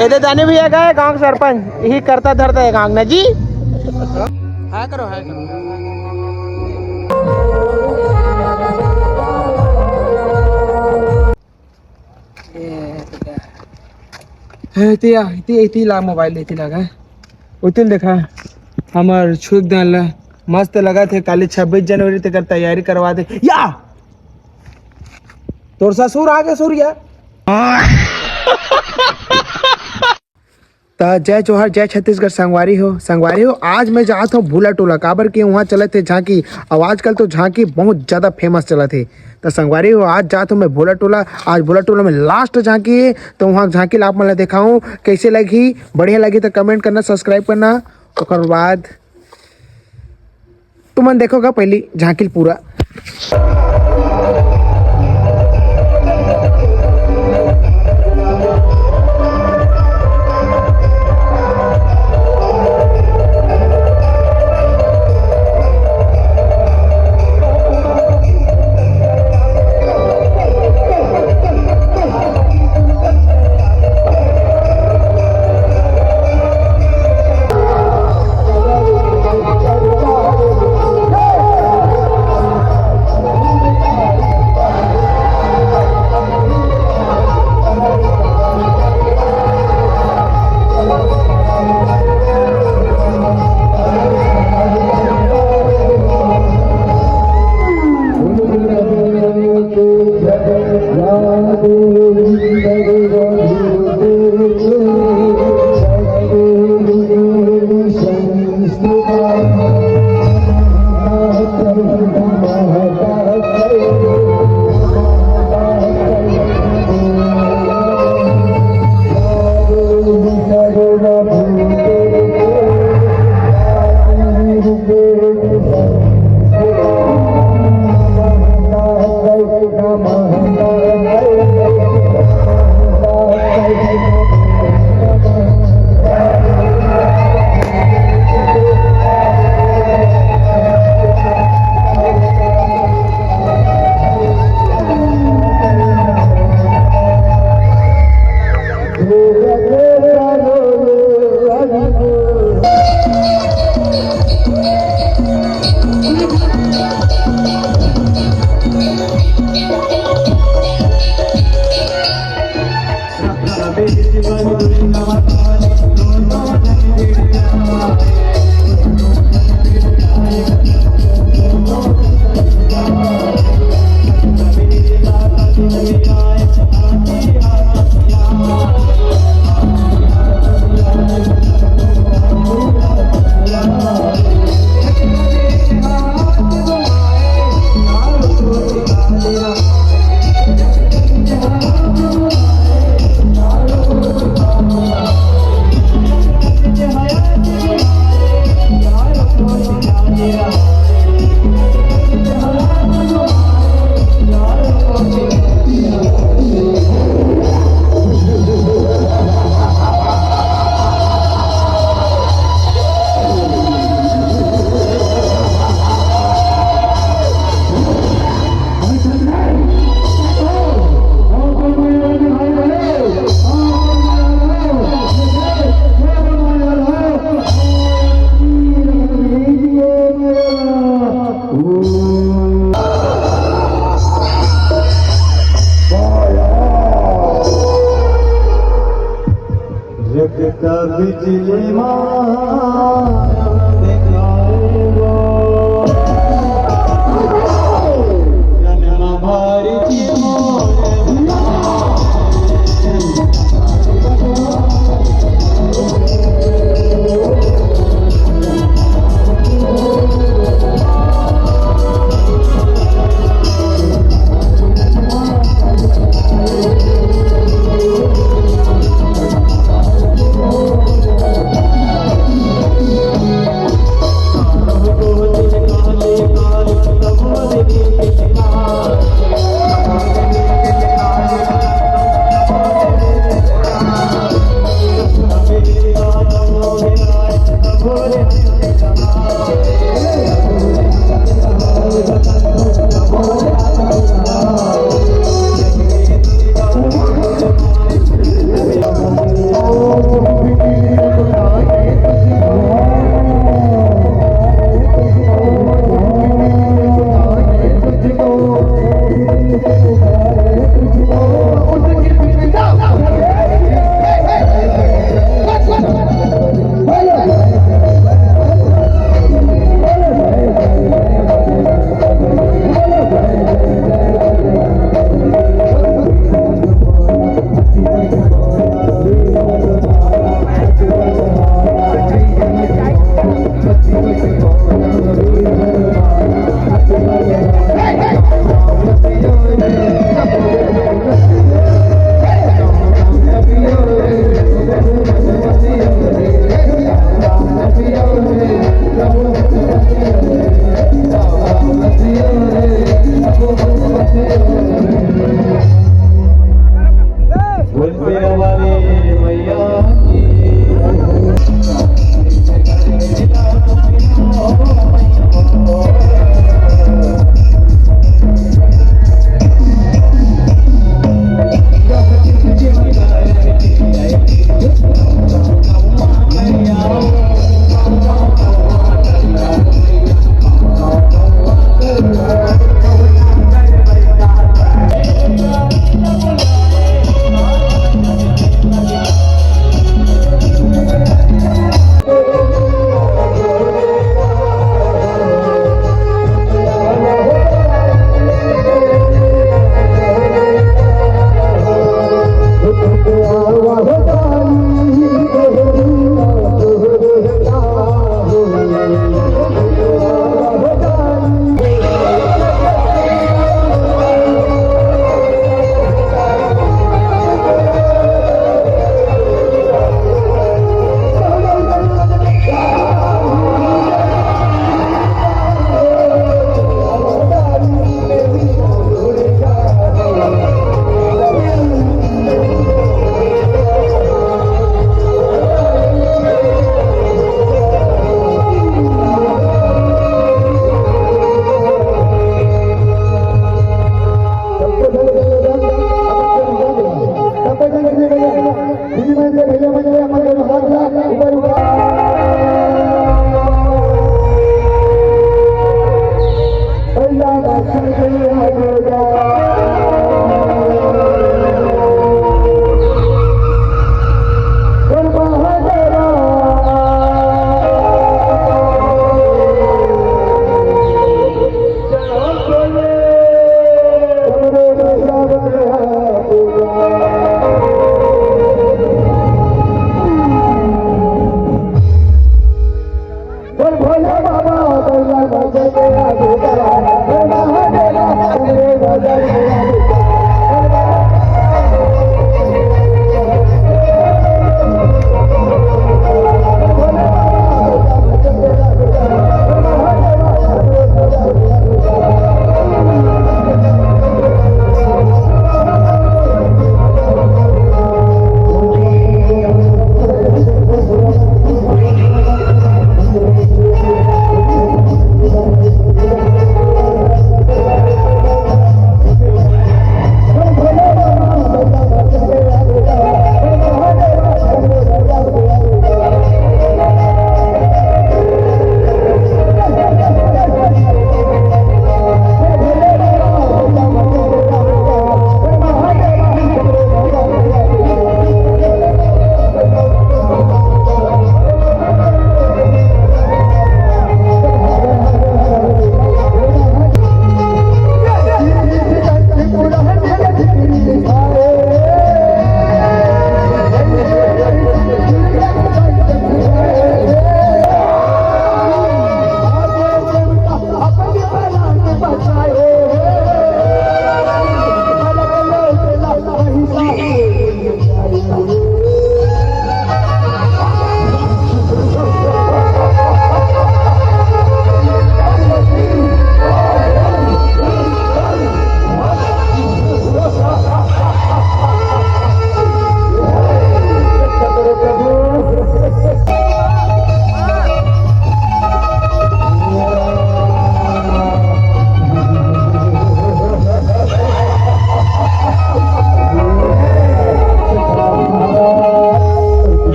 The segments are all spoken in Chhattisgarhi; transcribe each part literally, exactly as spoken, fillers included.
ए दे दानी भैया का है गांव के सरपंच, यही करता धरता है गांव ना जी। हाय करो, हाय करो। ए, इतिया, इतिया, इतिया ला मोबाइल लेती लगा। उतिल देखा, हमर छुक दान ला मस्त लगा थे। काली छब्बीस जनवरी तक तैयारी करवा दे। या! तोर ससुर आगे सूर्या। त जय जोहार, जय छत्तीसगढ़ संगवारी हो। संगवारी हो, आज मैं जात हूँ भूला टोला, काबर के वहाँ चलत हे झांकी। अब आजकल तो झांकी बहुत ज़्यादा फेमस चलत हे। त संगवारी हो, आज जात हूँ मैं भूला टोला। आज भूला टोला में लास्ट झांकी हे, तो वहाँ झांकी ला आप मन ला देखाऊँ, कैसे लगही। बढ़िया लगही तो कमेंट करना, सब्सक्राइब करना। ओकर बाद तुमन देखोगा पहली झांकी ल पूरा। बोल शेरा वाली मैया की।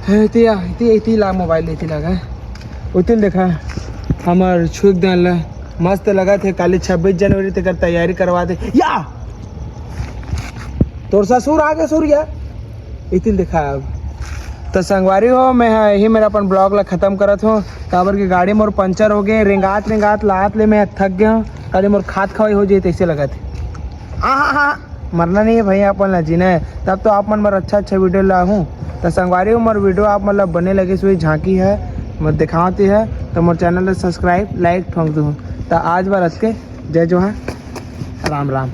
हे, इति आ, इति, इति ला मोबाइल, इति ला, हैं? उतिल देखा, हमर छुक दान ला मस्त लगत हे। काली छब्बीस जनवरी तेकर तैयारी करवा दे। या! तोर ससुर आगे सूर्या। इतिल देखा अब। तो संगवारी हो, मैं ह यही मेरा अपन ब्लॉग ला खत्म करत हूँ। काबर के गाड़ी मोर पंचर हो गए, रेंगात रेंगात लात ले मैं थक गया हूँ। काली मोर खात खवाई हो जाए तैसे लगत हे। आहा हा, मरना नहीं है भाई, अपन ला जीना है। तब तो आप मन बर अच्छा अच्छा वीडियो ला हूँ। तो संगवारी हो, मोर वीडियो आप मन ला बने लगे, सोई झांकी है, मैं दिखावती है, तो मोर चैनल ला सब्सक्राइब, लाइक ठोंक दूँ। तो आज बार अतके, जय जोहार, राम राम।